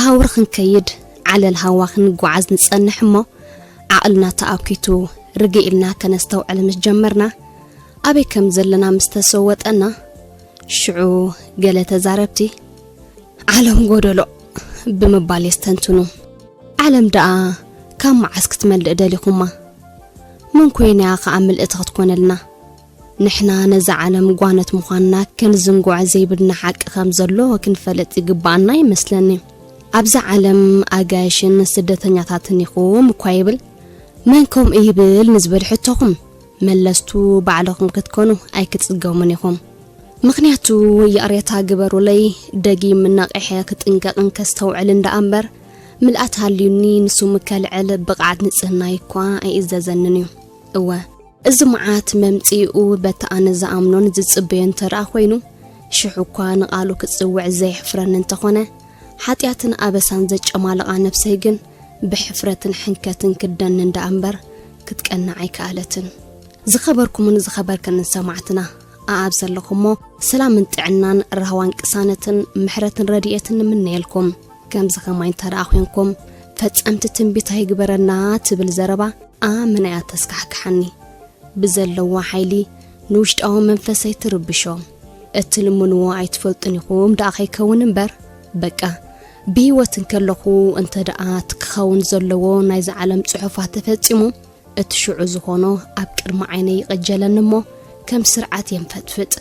ሃውር ክንከይድ፣ ዓለል ሃዋ ክንጓዓዝ ንጸንሕ እሞ፣ ዓቕልና ተኣኪቱ ርግእ ኢልና ከነስተውዕል ምስ ጀመርና፣ ኣበይ ከም ዘለና ምስ ተሰወጠና፣ ሽዑ ገለ ተዛረብቲ፣ "ዓለም ጎደሎ" ብምባል የስተንትኑ። ዓለም ደኣ ካብ መዓስ ክትመልእ ደሊኹማ? መን ኮይና እያ ኸኣ ምልእቲ ክትኮነልና? ንሕና ነዛ ዓለም ጓነት ምዃንና ክንዝንግዖ ዘይብልና ሓቂ ከም ዘሎ ክንፈልጥ ይግብኣና ይመስለኒ። ኣብዛ ዓለም ኣጋይሽን ስደተኛታትን ኢኹም እኳ ይብል፣ መን ከምኡ ይብል ንዝብል ሕቶኹም፣ መለስቱ ባዕልኹም ክትኮኑ ኣይክትጽገሙን ኢኹም። ምኽንያቱ፣ ይቕሬታ ግበሩለይ፣ ደጊም ነቒሐ ክጥንቀቕን ከስተውዕልን ደኣ እምበር፣ ምልኣት ሃልዩኒ ንስሙ ከልዕል ብቕዓት ንጽህናይ እኳ ኣይእዘዘንን እዩ። እወ፣ እዚ መዓት መምጽኢኡ በቲ ኣነ ዝኣምኖን ዝጽበዮ እንተ ደኣ ኮይኑ፣ ሽሕ እኳ ንቓሉ ክጽውዕ ዘየሕፍረኒ እንተኾነ፣ ሓጢኣትን ኣበሳን ዘጨማልቓ ነብሰይ ግን ብሕፍረትን ሕንከትን ክደኒ እንዳ እምበር ክትቀንዕ ኣይከኣለትን። ዝኸበርኩምን ዝኸበርክንን ሰማዕትና፣ ኣኣብ ዘለኹሞ ሰላምን ጥዕናን ራህዋን ቅሳነትን ምሕረትን ረድኤትን ንምነየልኩም። ከምዚ ኸማይ እንተ ደኣ ኾንኩም፣ ፈጸምቲ ትንቢት ኣይግበረና ትብል ዘረባ ኣመና እያ ተስካሕክሓኒ። ብዘለዋ ሓይሊ ንውሽጣዊ መንፈሰይ ትርብሾ። እትልምንዎ ኣይትፈልጡን ኢኹም ደኣ ከይከውን እምበር፣ በቃ፣ ብህይወት እንከለኹ እንተ ደኣ እቲ ክኸውን ዘለዎ ናይዛ ዓለም ጽሑፋት ተፈጺሙ፣ እቲ ሽዑ ዝኾኖ ኣብ ቅድሚ ዓይነይ ይቕጀለኒ እሞ፣ ከም ስርዓት የንፈጥፍጥ።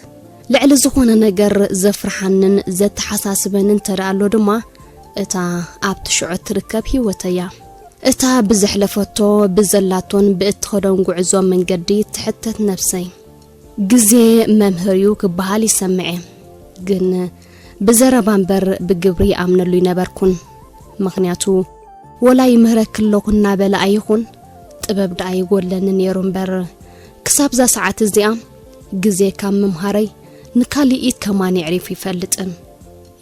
ልዕሊ ዝኾነ ነገር ዘፍርሓንን ዘተሓሳስበንን እንተ ደኣ ኣሎ ድማ፣ እታ ኣብቲ ሽዑ እትርከብ ህይወተይ እያ። እታ ብዘሕለፈቶ፣ ብዘላቶን ብእትኸዶን ጉዕዞ መንገዲ ትሕተት ነብሰይ። ግዜ መምህር እዩ ክበሃል ይሰምዐ፣ ግን ብዘረባ እምበር ብግብሪ ይኣምነሉ ይነበርኩን። ምኽንያቱ፣ ወላ ይምህረኪ ኣለኹ እናበለ ኣይኹን፣ ጥበብ ደኣ ይጎድለኒ ነይሩ እምበር፣ ክሳብዛ ሰዓት እዚኣ ግዜ ካብ ምምሃረይ ንካልእ ኢድ ከማን የዕሪፉ ይፈልጥን።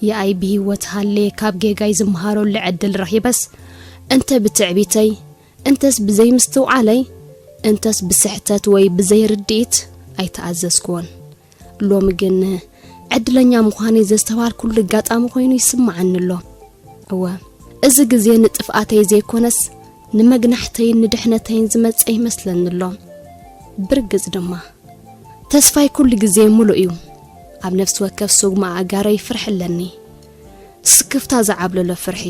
የኣይ ብህይወት ሃልየ ካብ ጌጋይ ዝመሃረሉ ዕድል ረኺበስ፣ እንተ ብትዕቢተይ፣ እንተስ ብዘይምስትውዓለይ፣ እንተስ ብስሕተት ወይ ብዘይርድኢት ኣይተኣዘዝክዎን። ሎሚ ግን ዕድለኛ ምዃነይ ዘስተብሃልኩሉ ኣጋጣሚ ኮይኑ ይስምዓኒ ኣሎ። እወ፣ እዚ ግዜ ንጥፍኣተይ ዘይኮነስ ንመግናሕተይን ንድሕነተይን ዝመጸ ይመስለኒ ኣሎ። ብርግጽ ድማ፣ ተስፋይ ኩሉ ግዜ ምሉእ እዩ። ኣብ ነፍሲ ወከፍ ስጉማ ኣእጋረይ ፍርሒ ኣለኒ። ስክፍታ ዝዓብለሎ ፍርሒ።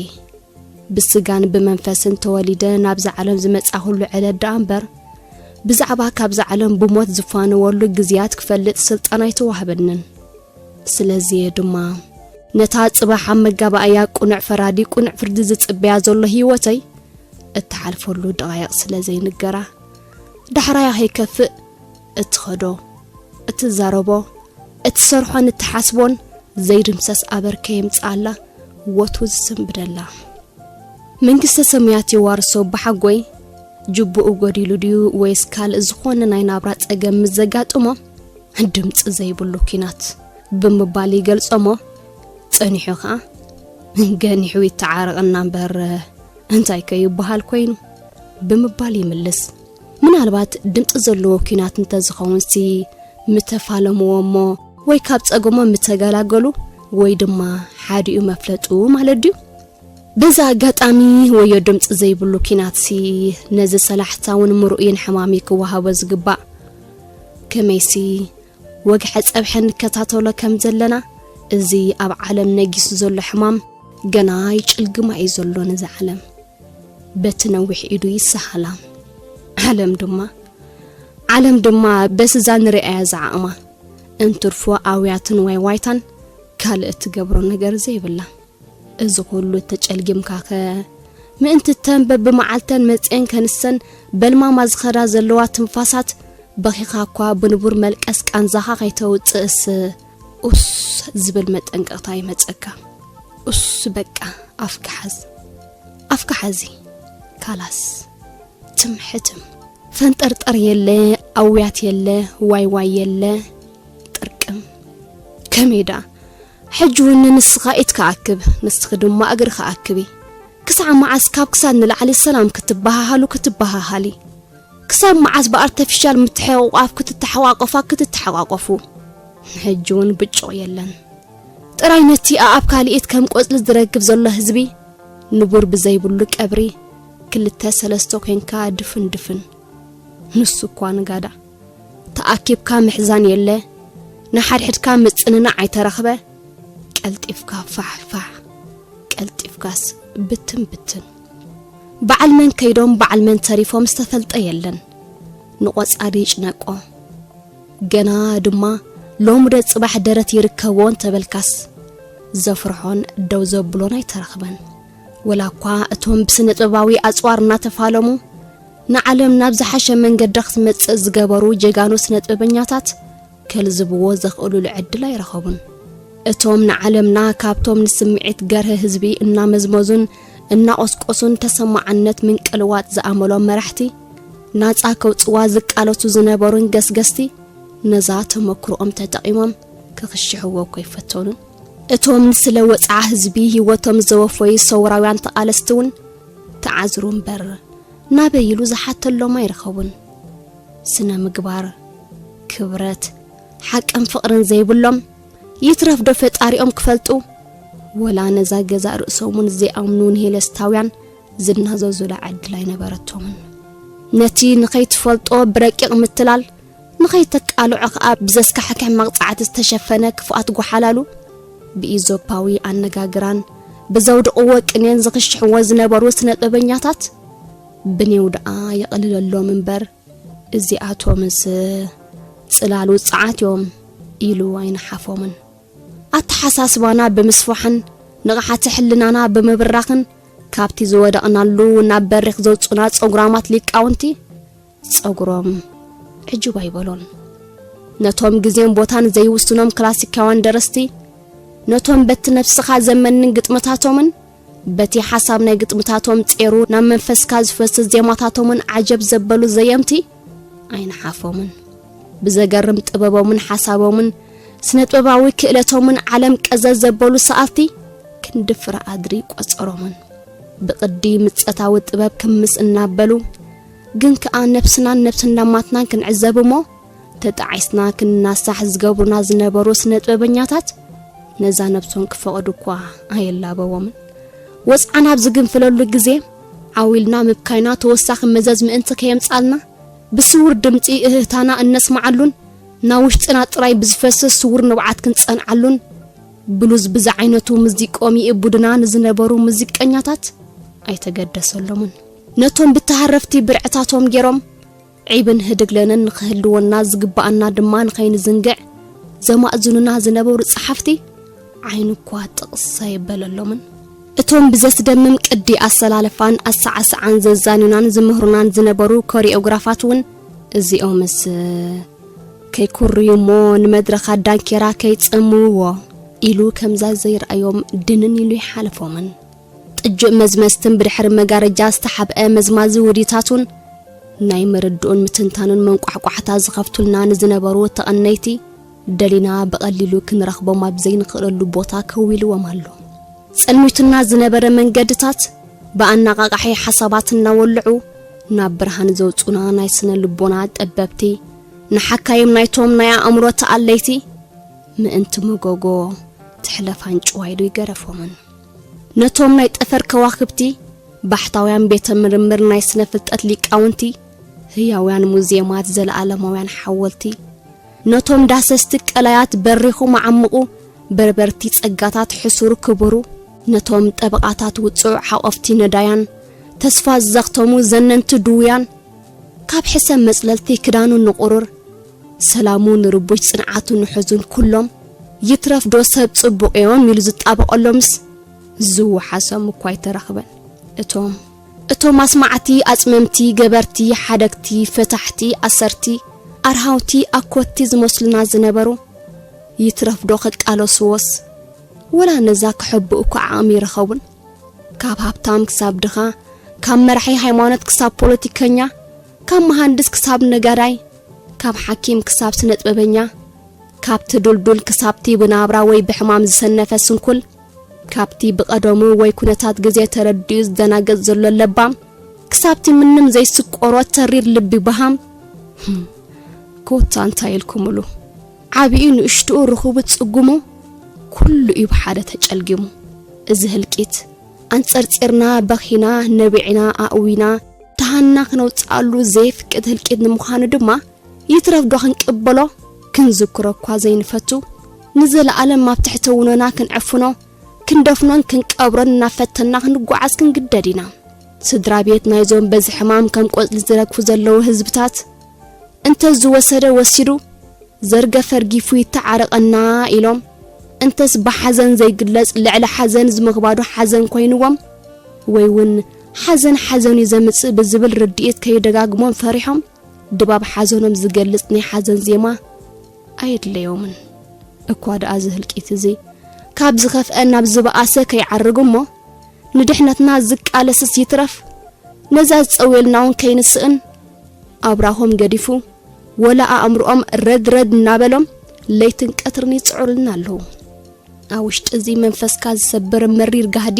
ብስጋን ብመንፈስን ተወሊደ ናብዛ ዓለም ዝመጻኹሉ ዕለት ደኣ እምበር፣ ብዛዕባ ካብዛ ዓለም ብሞት ዝፋነወሉ ግዜያት ክፈልጥ ስልጣን ኣይተዋህበንን። ስለዚ እየ ድማ፣ ነታ ጽባሕ ኣብ መጋባእያ ቅኑዕ ፈራዲ ቅኑዕ ፍርዲ ዝጽበያ ዘሎ ህይወተይ፣ እትሓልፈሉ ደቓይቕ ስለ ዘይንገራ፣ ዳሕራያ ከይከፍእ፣ እትኸዶ፣ እትዛረቦ፣ እትሰርሖን እትሓስቦን ዘይድምሰስ ኣበር ከየምጽኣላ ወትሩ ዝስንብደላ። መንግስተ ሰማያት የዋርሶ ብሓጎይ። ጅቡኡ ጎዲሉ ድዩ ወይስ ካልእ ዝኾነ ናይ ናብራ ጸገም ምስ ዘጋጥሞ፣ "ድምጺ ዘይብሉ ኲናት" ብምባል ይገልጾ እሞ፣ ጸኒሑ ኸኣ፣ "ገኒሑ ይተዓረቐና እምበር እንታይ ከ ይበሃል ኮይኑ?" ብምባል ይምልስ። ምናልባት ድምጺ ዘለዎ ኲናት እንተዝኸውንሲ ምተፋለምዎ እሞ፣ ወይ ካብ ጸገሞም ምተገላገሉ፣ ወይ ድማ ሓዲኡ መፍለጡ ማለት ድዩ? በዛ ኣጋጣሚ ወዮ ድምጺ ዘይብሉ ኲናትሲ ነዚ ሰላሕታውን ምርኡይን ሕማም እዩ ክወሃቦ ዝግባእ። ከመይሲ ወግሐ ጸብሐ ንከታተሎ ከም ዘለና፣ እዚ ኣብ ዓለም ነጊሱ ዘሎ ሕማም ገና ይጭልግማ እዩ ዘሎ ነዛ ዓለም። በቲ ነዊሕ ኢዱ ይሰሃላ። ዓለም ድማ፣ ዓለም ድማ በስዛ ንርእያ ዝዓቕማ። እንትርፎ ኣውያትን ዋይ ዋይታን ካልእ እትገብሮ ነገር ዘይብላ። እዚ ኩሉ እተጨልጊምካኸ፣ ምእንቲ እተን በብመዓልተን መጺኤን ከንሰን በልማማ ዝኸዳ ዘለዋ ትንፋሳት፣ በኺኻ እኳ ብንቡር መልቀስ ቃንዛኻ ከይተውጽእስ፣ ኡስ ዝብል መጠንቀቕታ ይመጸካ። ኡስ በቃ፣ ኣፍካ ሓዝ። ኣፍካ ሓዚ። ካላስ። ትም ሕትም። ፈንጠርጠር የለ፣ ኣውያት የለ፣ ዋይ ዋይ የለ። ጥርቅም። ከመይ ደኣ? ሕጂ እውን ንስኻ ኢድካ ኣክብ፣ ንስኺ ድማ እግርኻ ኣክቢ። ክሳዕ መዓስ ካብ ክሳድ ንላዕሊ ሰላም ክትበሃሃሉ ክትበሃሃሊ? ክሳብ መዓስ ብኣርተፊሻል ምትሕቑቋፍ ክትተሓቋቆፋ ክትተሓቋቆፉ? ሕጂ እውን ብጩቕ የለን። ጥራይ ነቲ ኣኣብ ካልኢት ከም ቆጽሊ ዝረግፍ ዘሎ ህዝቢ ንቡር ብዘይብሉ ቀብሪ ክልተ ሰለስተ ኮንካ ድፍን ድፍን። ንሱ እኳ ንጋዳ ተኣኪብካ ምሕዛን የለ፣ ንሓድሕድካ ምጽንናዕ ኣይተረኽበ። ቀልጢፍካ ፋሕ ፋሕ፣ ቀልጢፍካስ ብትን ብትን። በዓል መን ከይዶም በዓል መን ተሪፎም ዝተፈልጠ የለን። ንቆጻሪ ይጭነቆ። ገና ድማ ሎምደ ጽባሕ ደረት ይርከቦ እንተበልካስ ዘፍርሖን ደው ዘብሎን ኣይተረኽበን። ወላ እኳ እቶም ብስነ ጥበባዊ ኣጽዋር እናተፋለሙ ንዓለም ናብ ዝሓሸ መንገዲ ክትመጽእ ዝገበሩ ጀጋኑ ስነ ጥበበኛታት ከልዝብዎ ዘኽእሉሉ ዕድል ኣይረኸቡን። እቶም ንዓለምና ካብቶም ንስምዒት ገርህ ህዝቢ እናመዝመዙን እናቆስቆሱን ተሰማዓነት ምንቅልዋጥ ዝኣመሎም መራሕቲ ናጻ ከውጽዋ ዝቃለሱ ዝነበሩን ገስገስቲ ነዛ ተመክሮኦም ተጠቒሞም ክኽሽሕዎ እኮ ይፈተኑን። እቶም ንስለ ወጽዓ ህዝቢ ህይወቶም ዘወፈዩ ሰውራውያን ተቓለስቲ እውን ተዓዝሩ እምበር ናበይ ኢሉ ዝሓተሎም ኣይረኸቡን። ስነ ምግባር፣ ክብረት፣ ሓቅን ፍቕርን ዘይብሎም ይትረፍ ዶ ፈጣሪኦም ክፈልጡ ወላ ነዛ ገዛእ ርእሶም እውን ዘይኣምኑ ንሄለስታውያን ዝናዘዙላ ዕድል ኣይነበረቶምን። ነቲ ንኸይትፈልጦ ብረቂቕ ምትላል ንኸይተቃልዖ ከኣ ብዘስካሕክሕ መቕጻዕቲ ዝተሸፈነ ክፍኣት ጓሓላሉ ብኢዞፓዊ ኣነጋግራን ብዘውድቕዎ ቅኔን ዝኽሽሕዎ ዝነበሩ ስነ ጥበበኛታት ብኔው ደኣ የቕልለሎም እምበር እዚኣቶምስ ጽላሉ ጸዓት እዮም ኢሉ ኣይነሓፎምን። ኣተሓሳስባና ብምስፋሕን ንቕሓተ ሕልናና ብምብራኽን ካብቲ ዝወደቕናሉ ናብ በሪኽ ዘውጹና ጸጉራማት ሊቃውንቲ ጸጉሮም ዕጁብ ኣይበሎን። ነቶም ግዜን ቦታን ዘይውስኖም ክላሲካውያን ደረስቲ ነቶም በቲ ነብስኻ ዘመንን ግጥምታቶምን በቲ ሓሳብ ናይ ግጥምታቶም ጼሩ ናብ መንፈስካ ዝፈስስ ዜማታቶምን ዓጀብ ዘበሉ ዘየምቲ ኣይነሓፎምን። ብዘገርም ጥበቦምን ሓሳቦምን ስነ ጥበባዊ ክእለቶምን ዓለም ቀዘዝ ዘበሉ ሰኣልቲ ክንዲ ፍረ ኣድሪ ቆጸሮምን። ብቕዲ ምጸታዊ ጥበብ ክምስ እናበሉ ግን ከኣ ነብስናን ነብሲ እንዳማትናን ክንዕዘብ እሞ ተጣዒስና ክንናሳሕ ዝገብሩና ዝነበሩ ስነ ጥበበኛታት ነዛ ነብሶም ክፈቕዱ እኳ ኣየላበዎምን። ወጽዓና ኣብ ዝግንፍለሉ ግዜ ዓው ኢልና ምብካይና ተወሳኺ መዘዝ ምእንቲ ከየምጻልና ብስውር ድምጺ እህህታና እነስምዓሉን ናብ ውሽጥና ጥራይ ብዝፈስስ ስውር ንብዓት ክንጸንዓሉን ብሉዝ ብዝዓይነቱ ሙዚቆም ይእቡድና ንዝነበሩ ሙዚቀኛታት ኣይተገደሰሎምን። ነቶም ብተሃረፍቲ ብርዕታቶም ገይሮም ዒብን ህድግለንን ንኽህልወና ዝግብኣና ድማ ንኸይንዝንግዕ ዘማእዝኑና ዝነበሩ ጸሓፍቲ ዓይኑ እኳ ጥቕስ ኣየበለሎምን። እቶም ብዘስደምም ቅዲ ኣሰላልፋን ኣሰዓስዓን ዘዛንዩናን ዝምህሩናን ዝነበሩ ኮሪኦግራፋት እውን እዚኦምስ ከይኩርዩ እሞ ንመድረኻ ዳንኬራ ከይጸምውዎ ኢሉ ከምዛ ዘይረኣዮም ድንን ኢሉ ይሓለፎምን። ጥጁእ መዝመዝትን ብድሕሪ መጋረጃ ዝተሓብአ መዝማዚ ውዲታቱን ናይ ምርድኡን ምትንታኑን መንቋሕቋሕታ ዝኸፍቱልና ንዝነበሩ ተቐነይቲ ደሊና ብቐሊሉ ክንረኽቦም ኣብ ዘይንኽእለሉ ቦታ ከዊልዎም ኣሎ። ጸልሚቱና ዝነበረ መንገድታት ብኣነቓቓሒ ሓሳባት እናወልዑ ናብ ብርሃን ዘውጹና ናይ ስነ ልቦና ጠበብቲ ንሓካይም ናይቶም ናይ ኣእምሮ ተኣለይቲ ምእንቲ መጎጎ ትሕለፍ ኣንጭዋ ኢሉ ይገረፎምን። ነቶም ናይ ጠፈር ከዋኽብቲ ባሕታውያን ቤተ ምርምር ናይ ስነ ፍልጠት ሊቃውንቲ ህያውያን ሙዝየማት ዘለኣለማውያን ሓወልቲ ነቶም ዳሰስቲ ቀላያት በሪኹ መዓምቑ በርበርቲ ጸጋታት ሕሱር ክቡሩ ነቶም ጠበቓታት ውጹዕ ሓቆፍቲ ነዳያን ተስፋ ዝዘኽተሙ ዘነንቲ ድውያን ካብ ሕሰም መጽለልቲ ክዳኑ ንቑሩር ሰላሙ ንርቡሽ ጽንዓቱ ንሕዙን ኩሎም ይትረፍ ዶ ሰብ ጽቡቕ እዮም ኢሉ ዝጣበቐሎምስ ዝወሓሶም እኳ ኣይተረኽበን። እቶም እቶም ኣስማዕቲ ኣጽመምቲ ገበርቲ ሓደግቲ ፈታሕቲ ኣሰርቲ ኣርሃውቲ ኣኮቲ ዝመስሉና ዝነበሩ ይትረፍ ዶ ከቃለስዎስ ወላ ነዛ ክሕብኡ እኳ ዓቕሚ ይረኸቡን። ካብ ሃብታም ክሳብ ድኻ፣ ካብ መራሒ ሃይማኖት ክሳብ ፖለቲከኛ፣ ካብ መሃንድስ ክሳብ ነጋዳይ፣ ካብ ሓኪም ክሳብ ስነጥበበኛ፣ ካብቲ ዱልዱል ክሳብቲ ብናብራ ወይ ብሕማም ዝሰነፈ ስንኩል፣ ካብቲ ብቐደሙ ወይ ኩነታት ግዜ ተረዲኡ ዝደናገጽ ዘሎ ለባም ክሳብቲ ምንም ዘይስቆሮ ተሪር ልቢ በሃም። ህም፣ ኮታ እንታይ ኢልኩምሉ? ዓብዩ ንእሽትኡ ርኹቡ ጽጉሙ ኩሉ እዩ ብሓደ ተጨልጊሙ። እዚ ህልቂት ኣንጸርጺርና በኺና፣ ነቢዕና ኣእዊና፣ ተሃና ክነውጽኣሉ ዘይፍቅድ ህልቂት ንምዃኑ ድማ ይትረፍ ዶ ክንቅበሎ? ክንዝክሮ እኳ ዘይንፈቱ፣ ንዘለኣለም ኣብ ትሕቲ ውኖና ክንዕፍኖ፣ ክንደፍኖን ክንቀብሮን እናፈተና ክንጓዓዝ ክንግደድ ኢና። ስድራ ቤት ናይዞም በዚ ሕማም ከም ቆጽሊ ዝረግፉ ዘለዉ ህዝብታት፣ እንተ ዝወሰደ ወሲዱ፣ ዘርገፈ ኣርጊፉ ይተዓረቐና ኢሎም፣ እንተስ ብሓዘን ዘይግለጽ ልዕሊ ሓዘን ዝምኽባዱ ሓዘን ኮይንዎም፣ ወይ እውን ሓዘን ሓዘን እዩ ዘምጽእ ብዝብል ርድኢት ከይደጋግሞም ፈሪሖም፣ ድባብ ሓዘኖም ዝገልጽ ናይ ሓዘን ዜማ ኣየድለዮምን። እኳ ደኣ እዚ ህልቂት እዚ ካብ ዝኸፍአ ናብ ዝበኣሰ ከይዓርግ እሞ፣ ንድሕነትና ዝቃለስስ ይትረፍ፣ ነዛ ዝጸውየልና እውን ከይንስእን፣ ኣብራኾም ገዲፉ፣ ወላ ኣእምሮኦም ረድ ረድ እናበሎም ለይትን ቀትርን ይጽዕሩልና ኣለዉ። ኣብ ውሽጢ እዚ መንፈስካ ዝሰብር መሪር ጋህዲ፣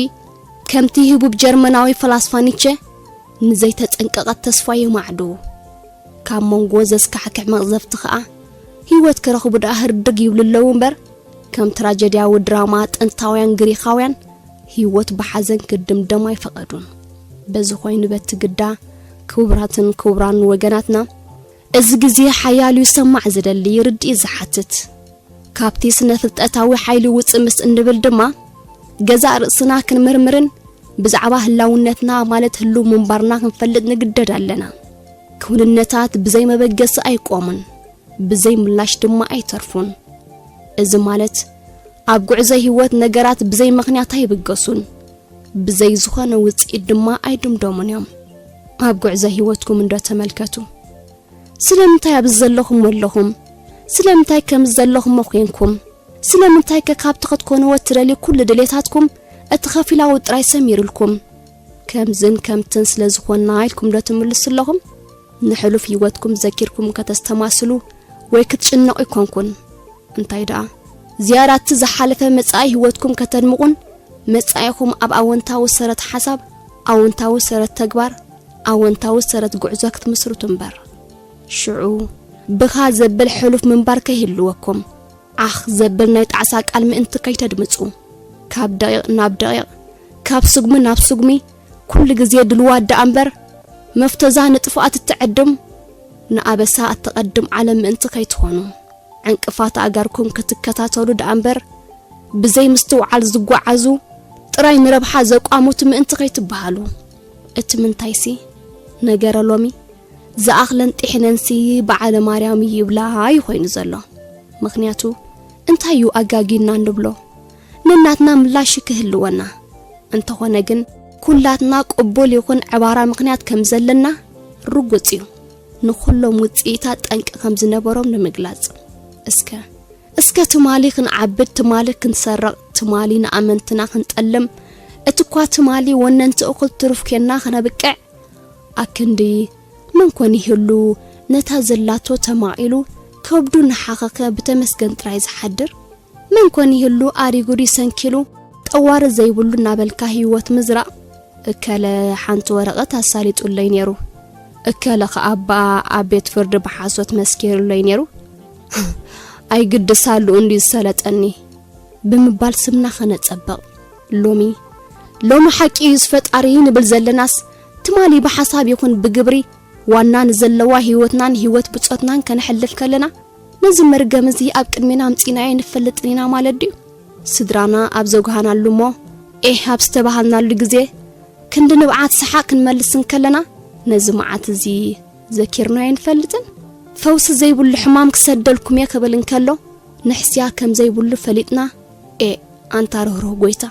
ከምቲ ህቡብ ጀርመናዊ ፈላስፋ ኒቸ፣ ንዘይተጸንቀቐት ተስፋ የማዕዱ። ካብ መንጎ ዘስካሕክሕ መቕዘፍቲ ኸኣ፣ ህይወት ክረኽቡ ደኣ ህርድግ ይብሉ ኣለዉ እምበር፣ ከም ትራጀድያዊ ድራማ ጥንታውያን ግሪኻውያን፣ ህይወት ብሓዘን ክድምደም ኣይፈቐዱን። በዚ ኾይኑ በቲ ግዳ፣ ክቡራትን ክቡራን ወገናትና፣ እዚ ግዜ ሓያል እዩ ሰማዕ ዝደሊ፣ ርድኢት ዝሓትት። ካብቲ ስነ ፍልጠታዊ ሓይሊ ውጽእ ምስ እንብል ድማ፣ ገዛእ ርእስና ክንምርምርን ብዛዕባ ህላውነትና ማለት ህልው ምንባርና ክንፈልጥ ንግደድ ኣለና። ክውንነታት ብዘይ መበገሲ ኣይቆሙን፣ ብዘይ ምላሽ ድማ ኣይተርፉን። እዚ ማለት፣ ኣብ ጉዕዞ ህይወት ነገራት ብዘይ ምኽንያት ኣይብገሱን፣ ብዘይ ዝኾነ ውጽኢት ድማ ኣይድምደሙን እዮም። ኣብ ጉዕዞ ህይወትኩም እንዶ ተመልከቱ። ስለምንታይ ኣብዚ ዘለኹም ኣለኹም? ስለምንታይ ከምዚ ዘለኹም ኮንኩም? ስለምንታይ ከ ካብቲ ክትኮንዎ እትደልዩ ኩሉ ድሌታትኩም እቲ ከፊላዊ ጥራይ ሰሚሩልኩም? ከምዝን ከምትን ስለ ዝኾንና ኢልኩም ዶ ትምልሱ ኣለኹም? ንሕሉፍ ህይወትኩም ዘኪርኩም ከተስተማስሉ ወይ ክትጭነቑ ኣይኮንኩን። እንታይ ደኣ፣ ዝያዳ እቲ ዝሓለፈ መጻኢ ህይወትኩም ከተድምቑን መጻኢኹም ኣብ ኣወንታዊ ሰረት ሓሳብ፣ ኣወንታዊ ሰረት ተግባር፣ ኣወንታዊ ሰረት ጉዕዞ ክትምስርቱ እምበር። ሽዑ ብኻ ዘብል ሕሉፍ ምንባር ከይህልወኩም፣ ዓኽ ዘብል ናይ ጣዕሳ ቃል ምእንቲ ከይተድምጹ፣ ካብ ደቂቕ ናብ ደቂቕ፣ ካብ ስጉሚ ናብ ስጉሚ፣ ኩሉ ግዜ ድልዋት ደኣ እምበር፣ መፍተዛ ንጥፍኣት እትዕድም፣ ንኣበሳ እተቐድም ዓለም ምእንቲ ከይትኾኑ፣ ዕንቅፋት ኣእጋርኩም ክትከታተሉ ደኣ እምበር፣ ብዘይ ምስትውዓል ዝጓዓዙ፣ ጥራይ ንረብሓ ዘቋሙት ምእንቲ ከይትበሃሉ። እቲ ምንታይሲ፣ ነገረ ሎሚ፣ ዝኣኽለን ጢሒነንሲ በዓለ ማርያም ይብላ እዩ ኮይኑ ዘሎ። ምኽንያቱ፣ እንታይ እዩ ኣጋጊና እንብሎ? ነናትና ምላሽ ክህልወና። እንተኾነ ግን፣ ኩላትና ቅቡል ይኹን ዕባራ ምኽንያት ከም ዘለና ርጉጽ እዩ። ንኹሎም ውጽኢታት ጠንቂ ከም ዝነበሮም ንምግላጽ። እስከ፣ እስከ ትማሊ ክንዓብድ፣ ትማሊ ክንሰርቕ፣ ትማሊ ንኣመንትና ክንጠልም፣ እቲ እኳ ትማሊ ወነንቲ እኹል ትሩፍ ኬንና ክነብቅዕ፣ ኣክንዲ መን ኮን ይህሉ ነታ ዘላቶ ተማቒሉ፣ ከብዱ እናሓኸኸ ብተመስገን ጥራይ ዝሓድር? መን ኮን ይህሉ ኣሪጉ ድዩ ሰንኪሉ፣ ጠዋሪ ዘይብሉ እናበልካ ህይወት ምዝራእ? እከለ ሓንቲ ወረቐት ኣሳሊጡለይ ነይሩ፣ እከለ ኸኣ ኣባኣ ኣብ ቤት ፍርዲ ብሓሶት መስኪሩለይ ነይሩ፣ ኣይግድሳሉ እንድዩ ዝሰለጠኒ ብምባል ስምና ኸነጸብቕ። ሎሚ፣ ሎሚ ሓቂ እዩስ ፈጣሪ ንብል ዘለናስ፣ ትማሊ ብሓሳብ ይኹን ብግብሪ ዋና ንዘለዋ ህይወትናን ህይወት ብጾትናን ከነሕልፍ ከለና፣ ነዚ መርገም እዚ ኣብ ቅድሜና ኣምጺእናዮ ኣይንፈልጥን ኢና ማለት ድዩ? ስድራና ኣብ ዘጉሃናሉ እሞ ኤህ ኣብ ዝተባሃልናሉ ግዜ፣ ክንዲ ንብዓት ሰሓቕ ክንመልስ እንከለና፣ ነዚ መዓት እዚ ዘኪርናዮ ኣይንፈልጥን። ፈውሲ ዘይብሉ ሕማም ክሰደልኩም እየ ክብል እንከሎ፣ ንሕስያ ከም ዘይብሉ ፈሊጥና፣ ኤእ ኣንታ ርህሩህ ጐይታ፣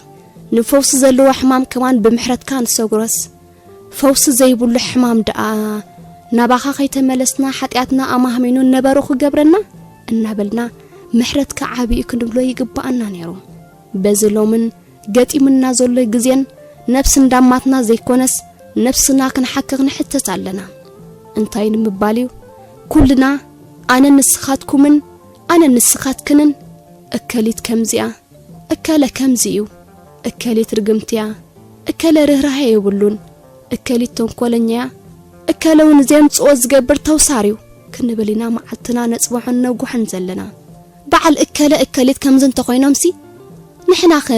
ንፈውሲ ዘለዎ ሕማም ከማን ብምሕረትካ ንሰጉሮስ። ፈውሲ ዘይብሉ ሕማም ደኣ ናባኻ ከይተመለስና ሓጢኣትና ኣማህሚኑ ነበሩ ክገብረና እናበልና ምሕረትካ ዓቢ እዩ ክንብሎ ይግብኣና ነይሩ። በዚ ሎምን ገጢሙና ዘሎ ግዜን ነብሲ እንዳማትና ዘይኮነስ ነብስና ክንሓክኽ ንሕተት ኣለና። እንታይ ንምባል እዩ? ኩልና ኣነ ንስኻትኩምን ኣነ ንስኻትክንን እከሊት ከምዚኣ እከለ ከምዚ እዩ፣ እከሊት ርግምቲ እያ፣ እከለ ርህራሄ የብሉን፣ እከሊት ተንኮለኛ እያ፣ እከለ እውን ዘየምጽኦ ዝገብር ተውሳር እዩ ክንብል ኢና መዓልትና ነጽብሖን ነጉሕን ዘለና። በዓል እከለ እከሊት ከምዚ እንተኾይኖምሲ ንሕናኸ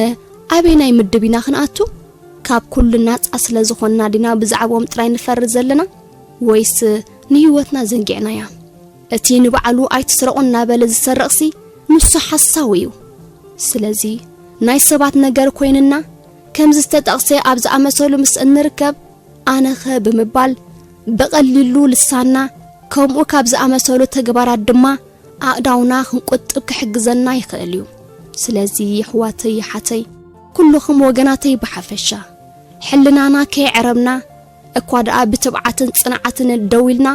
ኣበየናይ ምድብ ኢና ክንኣቱ? ካብ ኩሉ ናጻ ስለ ዝኾንና ዲና ብዛዕባኦም ጥራይ ንፈርድ ዘለና? ወይስ ንህይወትና ዘንጊዕናያ? እቲ ንባዕሉ ኣይትስረቑ እናበለ ዝሰርቕሲ ንሱ ሓሳዊ እዩ። ስለዚ ናይ ሰባት ነገር ኮይንና ከም ዝተጠቕሰ ኣብ ዝኣመሰሉ ምስ እንርከብ ኣነኸ ብምባል ብቐሊሉ ልሳና ከምኡ ካብ ዝኣመሰሉ ተግባራት ድማ ኣእዳውና ክንቁጥብ ክሕግዘና ይኽእል እዩ። ስለዚ የሕዋተይ የሓተይ ኩልኹም ወገናተይ ብሓፈሻ ሕልናና ከየዕረብና እኳ ደኣ ብትብዓትን ጽንዓትን ደው ኢልና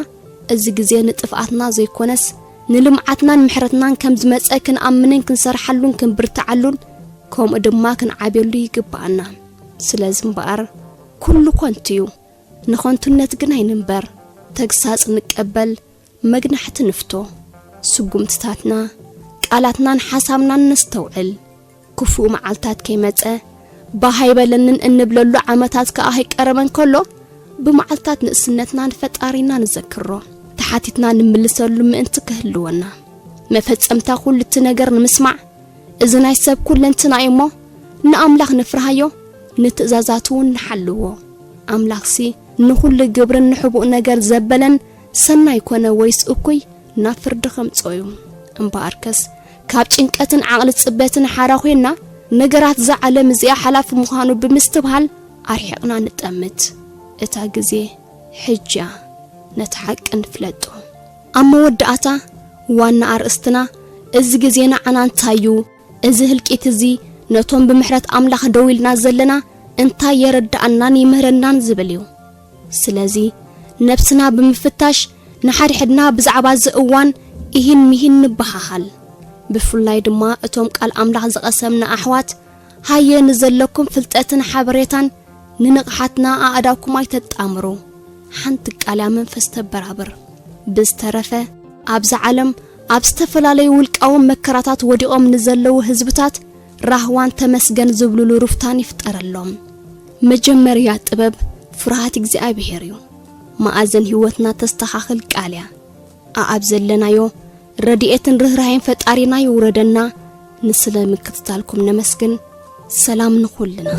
እዚ ግዜ ንጥፍኣትና ዘይኮነስ ንልምዓትናን ምሕረትናን ከም ዝመጸ ክንኣምንን ክንሰርሓሉን ክንብርትዓሉን ከምኡ ድማ ክንዓብየሉ ይግብኣና። ስለዚ እምበኣር ኩሉ ኮንቱ እዩ። ንኸንቱነት ግን ኣይንንበር። ተግሳጽ ንቀበል፣ መግናሕቲ ንፍቶ። ስጉምትታትና፣ ቃላትናን ሓሳብናን ነስተውዕል። ክፉእ መዓልታት ከይመጸ ባህ ኣይበለንን እንብለሉ ዓመታት ከኣ ከይቀረበን ከሎ ብመዓልታት ንእስነትና ንፈጣሪና ንዘክሮ ተሓቲትና ንምልሰሉ ምእንቲ ክህልወና መፈጸምታ ኩሉ እቲ ነገር ንምስማዕ እዚ ናይ ሰብ ኩለንትና እዩሞ ንኣምላኽ ንፍርሃዮ ንትእዛዛቱ እውን ንሓልዎ። ኣምላኽሲ ንኹሉ ግብርን ንሕቡእ ነገር ዘበለን ሰናይ ኮነ ወይስ እኩይ ናብ ፍርዲ ከምጽኦ እዩ። እምበኣርከስ ካብ ጭንቀትን ዓቕሊ ጽበትን ሓራ ኮይና ነገራት እዛ ዓለም እዚኣ ሓላፊ ምዃኑ ብምስትብሃል ኣርሒቕና ንጠምት። እታ ግዜ ሕጂ እያ። ነቲ ሓቂ ንፍለጦ። ኣብ መወዳእታ ዋና ኣርእስትና እዚ ግዜ ንዓና እንታይ እዩ? እዚ ህልቂት እዚ ነቶም ብምሕረት ኣምላኽ ደው ኢልና ዘለና እንታይ የረድኣናን ይምህረናን ዝብል እዩ። ስለዚ ነብስና ብምፍታሽ ንሓድሕድና ብዛዕባ እዚ እዋን ኢሂን ሚሂን ንበሃሃል። ብፍላይ ድማ እቶም ቃል ኣምላኽ ዝቐሰምና ኣሕዋት ሃየ ንዘለኩም ፍልጠትን ሓበሬታን ንንቕሓትና ኣእዳውኩም ኣይተጣምሩ። ሓንቲ ቃል እያ መንፈስ ተበራብር። ብዝተረፈ ኣብዛ ዓለም ኣብ ዝተፈላለዩ ውልቃዊ መከራታት ወዲቖም ንዘለዉ ህዝብታት ራህዋን ተመስገን ዝብሉሉ ሩፍታን ይፍጠረሎም። መጀመርያ ጥበብ ፍርሃት እግዚኣብሔር እዩ። መኣዘን ህይወትና ተስተኻኽል ቃል እያ። ኣኣብ ዘለናዮ ረድኤትን ርህራሄን ፈጣሪና ይውረደና። ንስለ ምክትታልኩም ነመስግን። ሰላም ንኹልና።